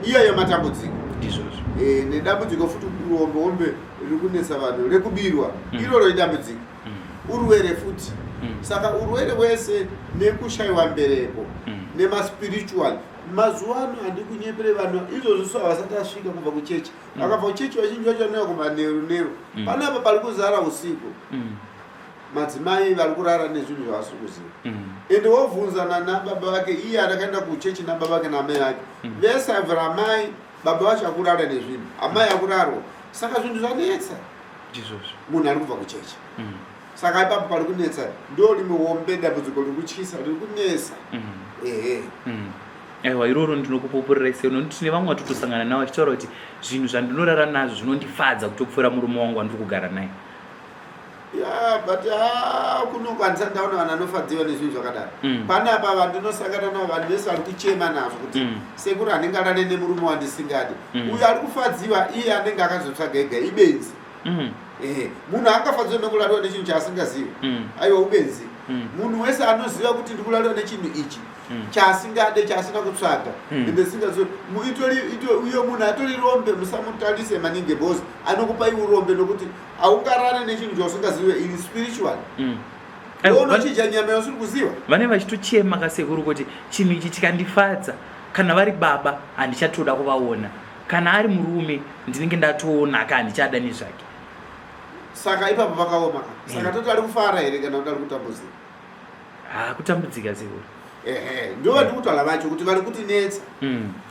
Iyayo matambudziko. Ndizvozvo. Nedambudziko futi kurombe hombe riri kunetsa vanhu rekubirwa. Iroro idambudziko. Urwere futi. Saka urwere wese nekushayiwa mbereko nemaspiritual. Mazuva ano handikunyepere vanhu izvozvo so havasati asvika kubva kuchechi. Vakabva kuchechi vazhinji vacho vanouya kumanheru nheru. Panapa pari kuzara usiku. Madzimai vari kurara nezvinhu zvavasiri kuziva. Ende wobvunzana nababa vake iye akaenda kuchechi nababa vake naamai vake. Vese abvira amai baba vacho akurara nezvinhu, amai akurarwa. Saka zvinhu zvanetsa. Ndizvozvo. Munhu ari kubva kuchechi. Saka ipapo pari kunetsa ndo rimwe hombe dambudziko riri kutyisa riri kunetsa. Ehe. Aiwa, iroro ndinokupupurirai sei nokuti tine vamwe vatotosangana navo vachitaura kuti zvinhu zvandinorara nazvo zvinondifadza kutopfuura murume wangu wandiri kugara naye. Ya, but kunokwanisa ndaona vanhu vanofadziwa nezvinhu zvakadaro. Panapa vandinosangana navo vanhu vese vari kuchema nazvo kuti sekuru handingarare nemurume wandisingadi. Uyu ari kufadziwa iye anenge akazotsvaga ega ibenzi. Munhu angafadziwa nekurariwa nechinhu chaasingazivi. Aiwa ubenzi. Munhu wese anoziva kuti ndikurariwa nechinhu ichi chaasingade chaasina kutsvaga ende singazivi uyo munhu atori rombe musamutarise maningi because anokupai urombe nokuti haungarare nechinhu chausingazive iri spiritual. Unochinja nyama yausiri kuziva. Vane vachitochema kasekuru kuti chinhu ichi chikandifadza kana vari baba handichatoda kuvaona, kana ari murume ndinenge ndatoonaka handichada nezvake. Saka ipapo vakaoma ka. Saka toti ari kufara here kana kuti ari kutambudzika? Kutambudzika sekuru. Ehe, ndo vari kutaura vacho kuti vari kutinetsa.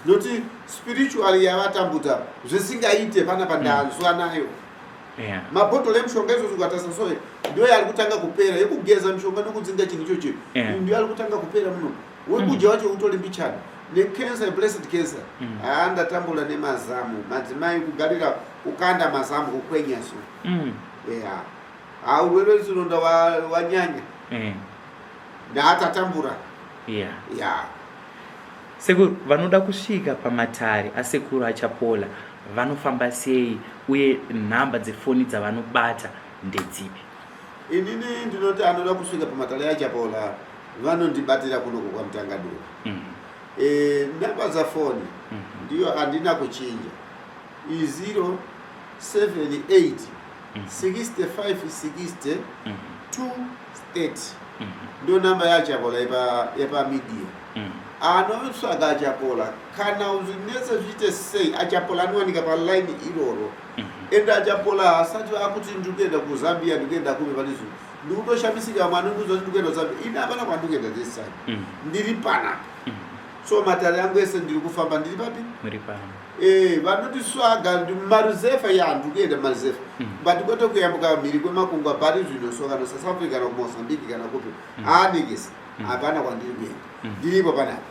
Noti spiritually yavatambudza zvisingaite panapa ndanzwa nayo. Mabhodhoro emishonga izvozvo ukatarisa so ndiyo yari kutanga kupera yekugeza mishonga nekudzinga chinhu ichocho. Ndiyo yari kutanga kupera muno. Wekudya wacho utori mbichana. Necancer, blessed cancer. Ndatambura nemazamu. Madzimai kugarira kukanda mazamu kukwenya so. Urwere hwechilonda wanyanya. Ndatatambura. Sekuru, vanoda kusvika pamatare asekuru Achapola vanofamba sei uye nhamba dzefoni dzavanobata ndedzipi? Inini ndinoti anoda kusvika pamatare aChapola vanondibatira kunoko kwaMutangadura. E, nhamba dzafoni ndiyo handina kuchinja, i 078 65 60 230, ndo namba yaChapola yepamedia. Anotsvaga Achapola, kana zvinetse zviite sei, Achapola anowanika palaini iroro. Ende Achapola hasati akuti ndikuenda kuZambia, ndikuenda kupi. Pane zvinhu ndikutoshamisika, vamwe anondiudza kuti ndikuenda kuZambia, ini hapana kwandikuenda this time. Ndiri panapa. So matare angu ese ndiri kufamba, ndiri papi? Muri pano. Vanotiswaga maruzefa ya ndikuenda maruzefa, but kwete kuyambuka mhiri kwemakungwa. Pari zvino so kana South Africa, kana kuMozambique, kana kupi, aanikisi, hapana kwandiri kuenda, ndiripo panapa.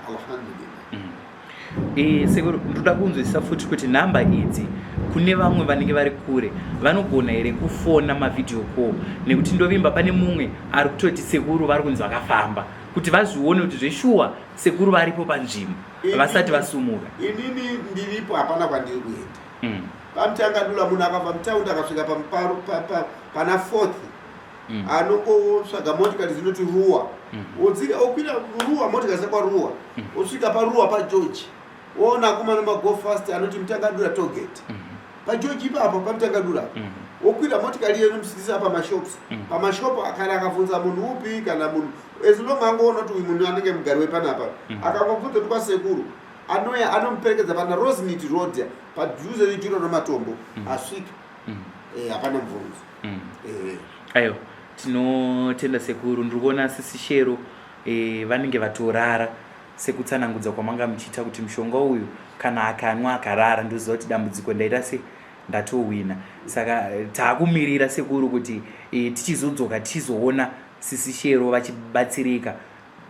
Alhamdulillah. Sekuru, ndoda kunzwisisa futi kuti nhamba idzi, kune vamwe vanenge vari kure, vanogona here kufona mavideo call? Nekuti ndovimba pane mumwe ari kutoti sekuru vari kunzi vakafamba, kuti vazvione kuti zveshuwa sekuru varipo panzvimbo vasati vasumuka. Inini ndiripo, hapana kwandiri kuenda. PaMutangadura, munhu akabva mutaundi akasvika pana Fourth, anongotsvaga motikari dzinoti Ruwa, wodzika, okwira Ruwa, motikari dzekwaRuwa, osvika paRuwa paGeorge, woona akomana mago fast anoti Mutangadura tollgate, paGeorge ipapo paMutangadura, wokwira motikari iyo inomusidzisa pamashops. Pamashopo kana akabvunza munhu upi kana munhu, as long angoona kuti uyu munhu anenge mugari wepanapa, akangobvunza kuti kwasekuru, anoya anomuperekedza pana Rosnit Road, padhuze nejuro rematombo, asvika. Hapana mubvunzo. Aiwa, tinotenda sekuru. Ndiri kuona sisi Shero vanenge vatorara, sekutsanangudza kwamanga muchiita kuti mushonga uyu kana akanwa akarara, ndoziva kuti dambudziko ndaita se ndatowina. Saka taakumirira sekuru kuti tichizodzoka tichizoona sisi Shero vachibatsirika,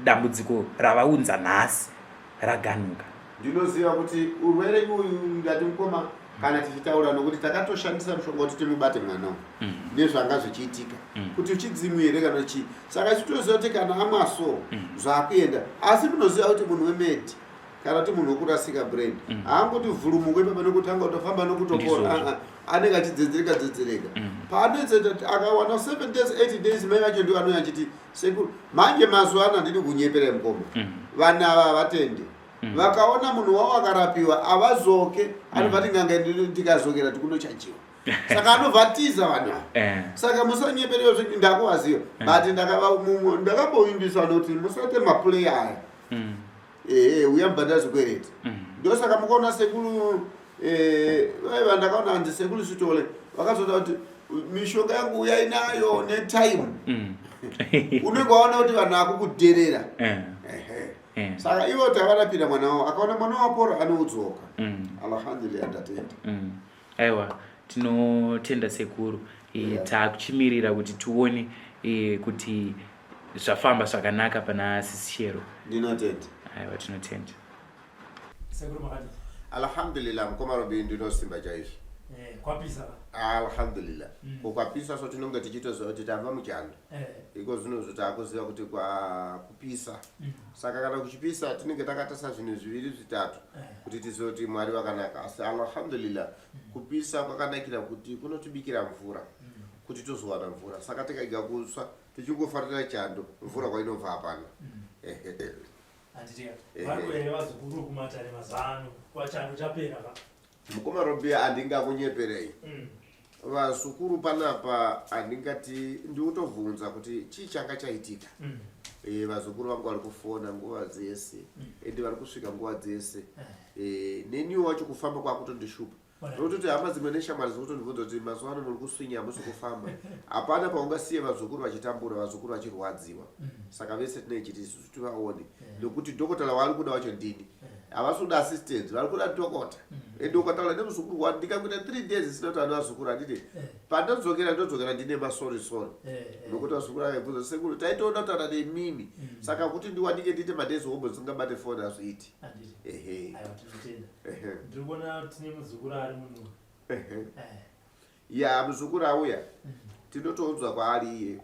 dambudziko ravaunza nhasi raganuka. Ndinoziva kuti urwere uyu, ndati mukoma, kana tichitaura, nokuti takatoshandisa mushonga kuti timubate mwana uyu nezvanga zvichiitika, kuti uchidzimu here kana chii. Saka chitoziva kuti kana amwa so zvakuenda. Asi munoziva kuti munhu wemedi kana kuti munhu wekurasika brain haangoti vhurumuko ipapa nekutanga kutofamba nekutopora. Ndizvozvo. Ah, ah, anenge achidzedzereka dzedzereka. Paanoedzeta akawana 7 days, 8 days, mai vacho ndio anouya achiti sekuru. Manje mazuva ano, handidi kunyepera mukoma, vanhu ava havatende. Vakaona munhu wavo akarapiwa havazoke, anobva ti nganga ndikazokera tikunochajiwa. Saka anobva tiza vanhu ava. Saka musanyeperewo zvekuti ndakuvaziva, but ndakambovimbisa nokuti musaite mapuleya aya. Ehe, uya mubhadhara zvikwereti. Ndosaka mukaona sekuru vaiva, ndakaona hanzi sekuru Sitole vakazoda kuti mishonga yangu uyai nayo netime. Unenge waona kuti vanhu akukudherera. Ehe. Saka ivo tavarapira mwana wavo, akaona mwana wapora anoudzoka. Alhamdulillah, ndatenda. Aiwa, tinotenda sekuru. Taakuchimirira kuti tione kuti zvafamba zvakanaka pana sisi Shero. Ndinotenda. Aiwa, tinotenda. Sekuru, makadii? Alhamdulillah, mukoma Robi, ndinosimba chaizvo. Kwapisa. Alhamdulillah. Kukapisa so tinonge tichitoziva kuti tabva muchando. Iko zvinozvo taakuziva kuti kwakupisa. Saka kana kuchipisa tinenge takatasa zvinhu zviviri zvitatu kuti tizive kuti Mwari vakanaka. Asi alhamdulillah, kupisa kwakanakira kuti kunotibikira mvura kuti tozowana mvura. Saka tikaiga kutsva tichingofarira chando, mvura kwainobva hapana. Ehe. Handiti vari here vazukuru kumatare mazuva ano, kwachando chapera ka? Mukoma Robia, handingakunyeperei. Vazukuru panapa handingati, ndikutobvunza kuti chii changa chaitika. Vazukuru vangu vari kufona nguva dzese, ende vari kusvika nguva dzese. Neniwo wacho kufamba kwakutondishupa, nokutoti hama dzimwe neshamwari dzikutondibvunza kuti mazuva ano muri kuswinya, hamusi kufamba. Hapana paungasiye vazukuru vachitambura, vazukuru vachirwadziwa. Saka vese tinenge chiti isusu tivaone, nekuti dhokotera waari kuda wacho ndini. Havasi kuda assistance, vari kuda dhokota. Ende ukataura nemuzukuru wani, ndikakuita 3 days isina kuti vana vazukuru, handiti pandodzokera ndodzokera ndine masori sori, nokuti vazukuru akaibvunza sekuru taitoona kutaura nemimi. Saka kuti ndiwanike ndiite madays hobo ndisingabate foni, hazviiti. Handiti. Ehe. Aiwa, tinotenda. Ehe. Ndiri kuona tine muzukuru ari muno. Ehe. Ya, muzukuru auya, tinotoudzwa kwaari iye.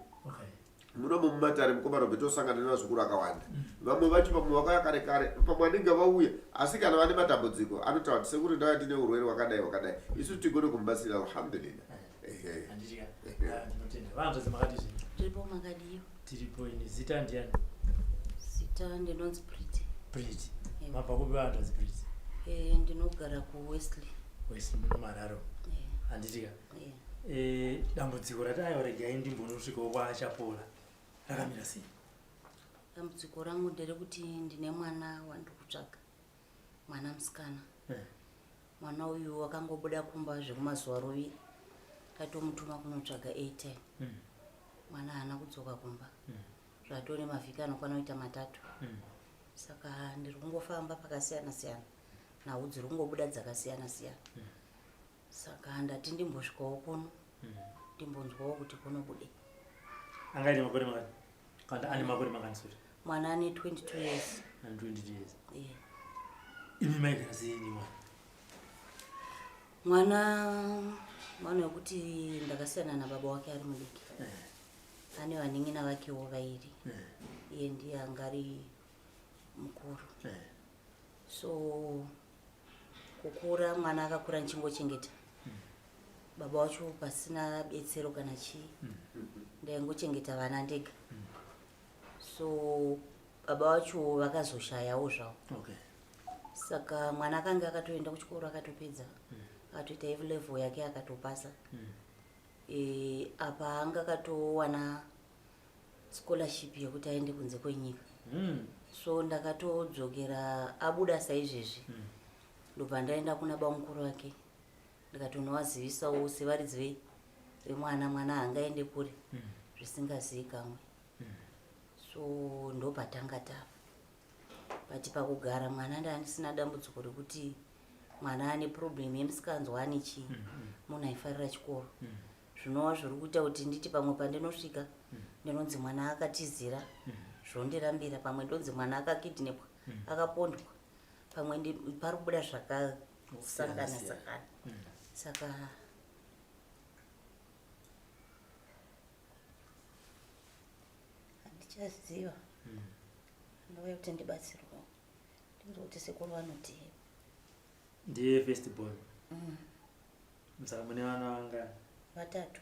Munomo mumatare mukoma Robert tosangana nevazukuru akawanda. Vamwe vacho pamwe vakauya kare kare, pamwe vanenge vauya asi kana vane matambudziko anotaura kuti sekuru ndauya ndine urwere hwakadai hwakadai. Isu tigone kumubatsira alhamdulillah. Ehe. Handiti ka? Ah, ndinotenda. Vanzvadzi makati zvii? Tiripo makadiyo. Tiripo ini. Zita ndiani? Zita ndinonzi Pretty. Pretty. Eh. Mabva kupi vanzvadzi Pretty? Eh, ndinogara kuWesley. Wesley muno muHarare. Eh, Handiti ka? eh. Eh, dambudziko rati aiwa regai ndimbonosvikawo kwaAchapola rakamira sei? Dambudziko rangu nderekuti ndine mwana wandiri kutsvaga. Mwana musikana. Eh. Mwana uyu akangobuda kumba zvekumazuva roviri. Tatomutuma kunotsvaga airtime. Mwana haana kudzoka kumba. Zvatore mavhiki anokwana kuita matatu. Saka ndiri kungofamba pakasiyana siyana. Nhau dziri kungobuda dzakasiyana siyana. Saka ndati ndimbosvikawo kuno. Ndimbonzwawo kuti kunobude. Angaite makore mangani? Kana ane makore mangani sorry? Mwana ane 22 years. Ane 22 years. Yeah. Imi maigara sei nemwana? Mwana mwana wekuti ndakasiyana nababa wake ari mudiki. Ane vanin'ina vakewo vairi. Iye ndiye anga ari mukuru. So kukura mwana akakura ndichingochengeta. Baba wacho pasina betsero kana chii. Ndaingochengeta vana ndega. So baba vacho vakazoshayawo zvavo. Okay. Saka mwana akanga akatoenda kuchikoro akatopedza. Akatoita A level yake akatopasa. E, apa anga akatowana scholarship yekuti aende kunze kwenyika. So ndakatodzokera abuda saizvezvi. Ndobva ndaenda kuna bamukuru vake. Ndikatonovazivisawo sevaridzi vemwana, mwana haangaende kure zvisingazivikanwe. So ndopatanga tava. But pakugara mwana ndandisina dambudziko rekuti mwana ane problem yemusikanzwa ane chii. Munhu aifarira chikoro. Zvinova zviri kuita kuti nditi pamwe pandinosvika ndinonzi mwana akatizira zvondirambira, pamwe ndonzi mwana akakidnapwa akapondwa, pamwe pari kubuda zvakasangana sangana. Saka handichaziva. Ndauya kuti ndibatsirwe ndinzwe kuti sekuru vanotii. Ndiye first born. Saka mune vana vangani? Vatatu.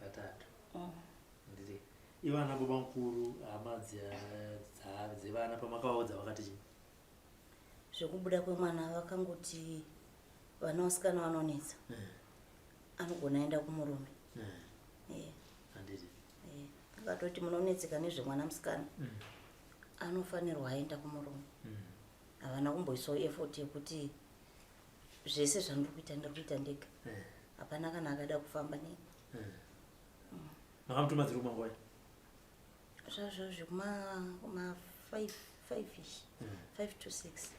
Vatatu. Ndiri. Ivana baba mukuru hama dzevana pamakavaudza vakati chii? Zvekubuda kwemwana vakangoti vana vasikana vanonetsa. Anogona aenda kumurume. Handiti. Akatoti munonetseka nezvemwana musikana. Anofanirwa aenda kumurume. Havana kumboisawo effort yekuti zvese zvandiri kuita ndiri kuita ndega. Hapana kana akada kufamba neni. Makamutuma dziri kumangwai? Zvazvo zvekuma kuma 5 5 ish. 5 to 6.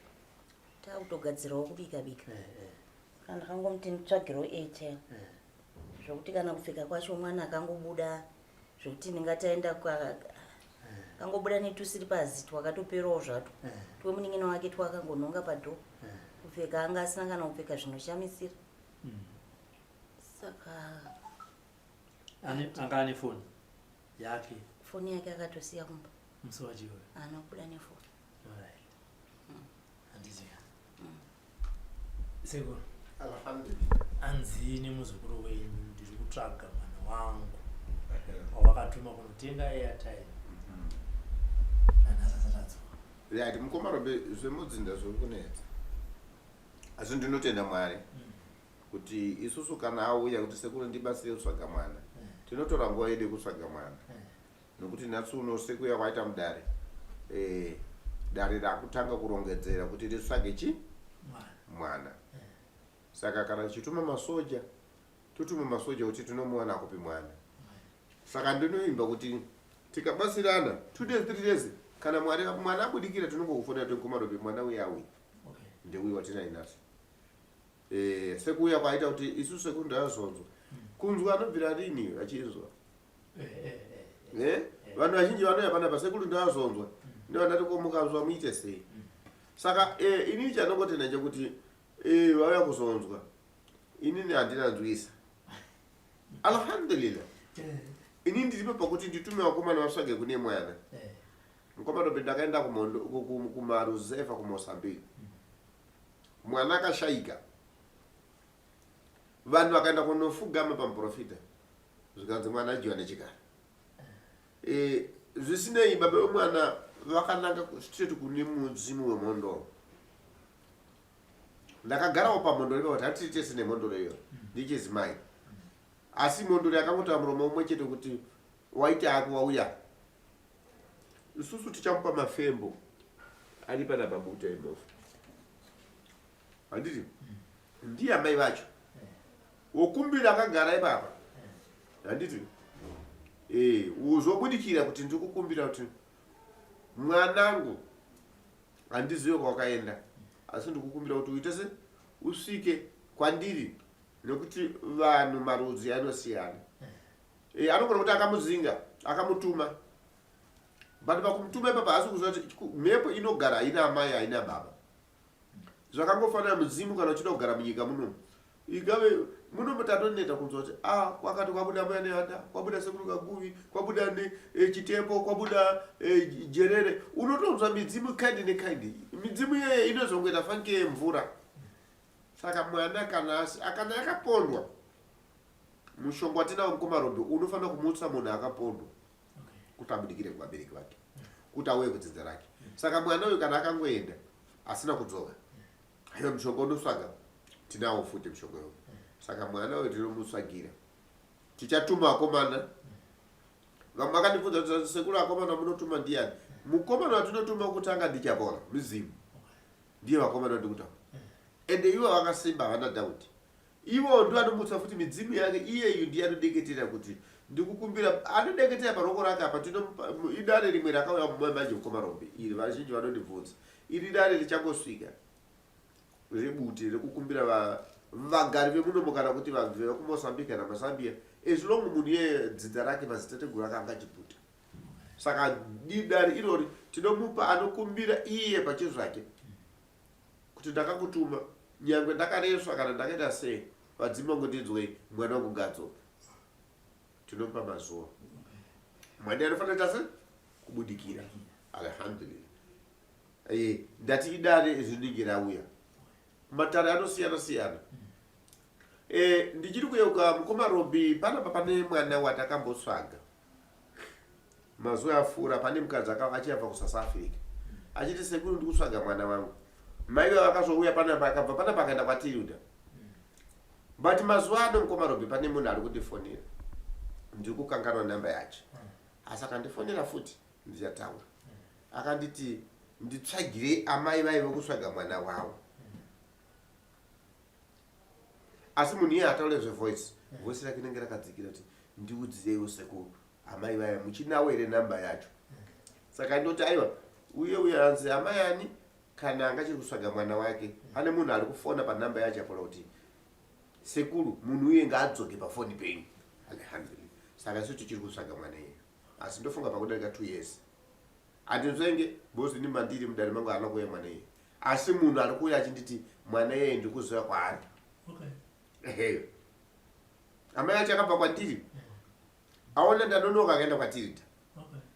Takutogadzirawo kubika bika. Kana ndakangomuti nditsvagirewo airtime. Zvokuti kana kupfeka kwacho mwana akangobuda zvokuti ndingati aenda akangobuda netusiripazi twakatoperawo zvatwo. Twemunin'ina wake twakangonhonga padhoo. Kupfeka anga asina kana kupfeka zvinoshamisira. Saka Anga ane foni yake? Foni yake akatosiya kumba. Musi wacho iwoyo? Haana kubuda nefoni. Alright. Handiti. Sekuru. Alhamdulillah. Anzi nemuzukuru wenyu ndiri kutsvaga mwana wangu wavakatuma kunotenga airtime. Nanhasi asati adzoka. Right, mukoma Robe, zvemudzinda zviri kunetsa. Asi ndinotenda Mwari kuti isusu kana auya kuti sekuru ndibatsire kutsvaga mwana, tinotora nguva yedu yekutsvaga mwana. Nokuti nhasi uno sekuya kwaita mudare, dare rakutanga kurongedzera kuti ritsvage chi mwana. Saka kana tichituma masoja, totuma masoja kuti tinomuwana kupi mwana. Saka ndinoimba kuti tikabatsirana 2 days 3 days kana mwari mwana abudikira tinongokufonera tokoma Robe mwana uya auya. Ndeuyu watinaye nhasi. Sekuuya kwaita kuti isu sekuru ndazonzwa. Kunzwa anobvira rini achinzwa. Vanhu vazhinji vanouya panapa sekuru ndazonzwa. Ndovandati ko mukanzwa muite sei. Saka inini chandongotenda chekuti vauya kuzonzwa. Inini handina nzwisa. Alhamdulillah. Ini ndiripo pakuti nditume vakomana vatsvage kune mwana. Mukoma Robe, ndakaenda kumaruzevha kuMozambique. Mwana akashayika. Vanhu vakaenda kunofugama pamuprofita, zvikanzi mwana adyiwa nechikara. Zvisinei, baba vemwana vakananga straight kune mudzimu wemhondoro. Ndakagarawo pamhondoro ipapo, tatiri tese nemhondoro iyoyo, ndichizimai. Asi mhondoro yakangotaura muromo umwe chete kuti waita ako wauya, isusu tichamupa mafembo ari pana pabuta imofu, handiti? Ndiye amai vacho wokumbira akagara ipapa, handiti? Uzobudikira kuti ndikukumbira kuti mwanangu, handizive kwakaenda, asi ndikukumbira kuti uite se usvike kwandiri, nekuti vanhu marudzi anosiyana. Anogona kuti akamudzinga, akamutuma, but pakumutuma ipapa haasi kuziva kuti mhepo inogara haina amai, haina baba. Zvakangofanira mudzimu, kana uchida kugara munyika munomu, ingave munomu, tatoneta kunzwa kuti a kwakati kwabuda mbuya nehanda, kwabuda sekuru kaguvi, kwabuda chitepo, kwabuda jerere. Unotonzwa midzimu kind nekind. Midzimu iyeye inozongoita fanike yemvura. Saka mwana kana akapondwa, mushonga watinawo, mukoma Robe, unofanira kumutsa munhu akapondwa kuti abudikire kuvabereki vake, kuti auye kudzinza rake. Saka mwana uyu kana akangoenda asina kudzoka, aiwa, mushonga unotsvaga tinawo futi mushonga iwoyo. Saka mwana uyu tinomutsvagira, tichatuma akomana. Vamwe vakandibvunza kuti, "Sekuru, akomana munotuma ndiani?" Mukomana watinotuma kutanga ndiChapola muzimu. Ndiye vakomana vandikutaura, ende ivo vakasimba, havana doubt. Ivo ndo anomutsa futi midzimu yake. Iyeyu ndiye anodeketera kuti ndikukumbira, anodeketera paruoko rake apa. Idare rimwe rakauya manje, mukoma Rombe, iri vazhinji vanondibvunza. Iri dare richangosvika rebute rekukumbira vagari vemunomo, kana kuti vanhu vekuMozambique kana maZambia, as long munhu iyeye dzinza rake, madzitateguru ake angachiputa. Saka dare irori tinomupa anokumbira iye pachezvake kuti ndakakutuma, nyangwe ndakareswa kana ndakaita sei, vadzimu vangu ndinzwei, mwana wangu ngadzoka. Tinomupa mazuva, mwana anofanira kuita se kubudikira. Alhamdulillah. Ndati idare rinenge rauya, matare anosiyana siyana. Ndichiri kuyeuka, mukoma Robi, panapa pane mwana watakambotsvaga mazuva apfuura. Pane mukadzi achiyabva kuSouth Africa achiti, "Sekuru, ndi kutsvaga mwana wangu." Mai vavo vakazouya panapa, akabva panapa akaenda kwaTilda. But mazuva ano, mukoma Robi, pane munhu ari kundifonera, ndiri kukanganwa namba yacho, asi akandifonera futi ndichataura. Akanditi nditsvagirei amai vaive kutsvaga mwana wavo, asi munhu iye ataure zvevoice, voice rake rinenge rakadzikira, kuti ndiudzireiwo sekuru, amai vaya muchinawo here namba yacho? Saka ndoti aiwa, uye uye anzi amai ani kana angachiri kutsvaga mwana wake, pane munhu ari kufona panhamba yacho apola kuti sekuru, munhu uye ngaadzoke pafoni penyu. Alhamdulillah. Saka isu tichiri kutsvaga mwana iyeyo, asi ndofunga pakudarika 2 years handinzvenge, because ini mandiri mudare mangu haana kuuya mwana iyeyo, asi munhu ari kuuya achinditi mwana iyeye ndikuziva kwaari. Ehe, amai acho akabva kwandiri, aona ndanonoka, akaenda kwaTirida.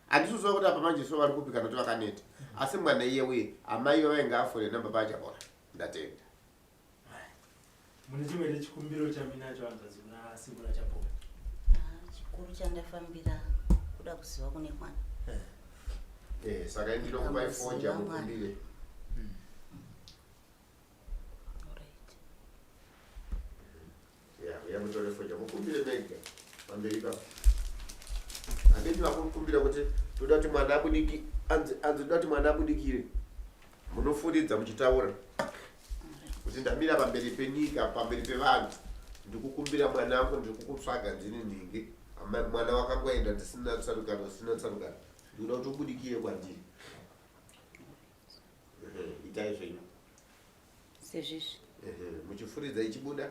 Handisiziva kuti apa manje so vari kupi kana kuti vakaneta, asi mwana iye uye amai vainge afone namba paachabora. Ndatenda. Mune chimwe chechikumbiro chaminacho, hanzvadzi, kuna sekuru Achapola? Ah, chikuru chandafambira kuda kuziva kune mwana. Saka ndinokupai fonja mukumbire. Alright. Ya, uya mutore fonja mukumbire mega pamberi papo. Handiti vakukumbira kuti toda kuti mwana abudiki, anzi toda kuti mwana abudikire, munofuridza muchitaura kuti ndamira pamberi penyika, pamberi pevanhu, ndikukumbira mwana wangu, ndiri kukutsvaga, ndini nhingi. Mwana wakangoenda ndisina tsarukano, usina tsarukano, ndikuda kuti ubudikire kwandiri. Ehe, itai zvenyu. Sezvizvi. Ehe, muchifuridza ichibuda,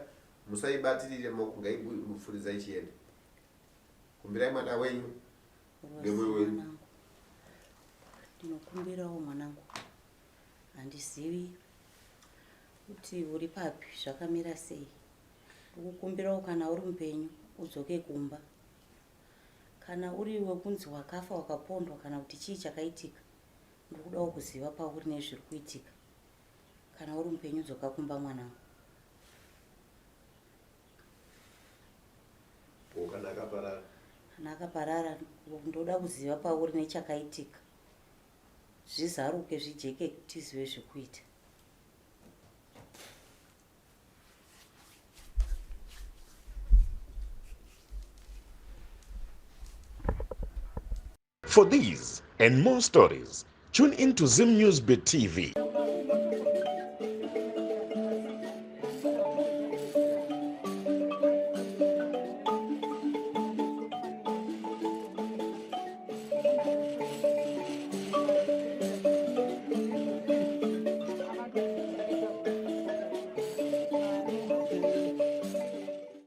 musaibatirire maoko, ngaifuridza ichienda. Kumbirai mwana wenyu nemwoyo wenyu. Mwanangu, ndinokumbirawo mwanangu, handizivi kuti uri papi, zvakamira sei. Ndikukumbirawo kana uri mupenyu udzoke kumba. Kana uri wekunzi wakafa wakapondwa kana kuti chii chakaitika, ndiri kudawo kuziva pauri nezviri kuitika. Kana uri mupenyu dzoka kumba mwanangu. Kana akaparara. Kana akaparara ndoda kuziva pauri nechakaitika. Zvizaruke zvijeke tizive zvekuita. For these and more stories, tune in to Zim News Bit TV.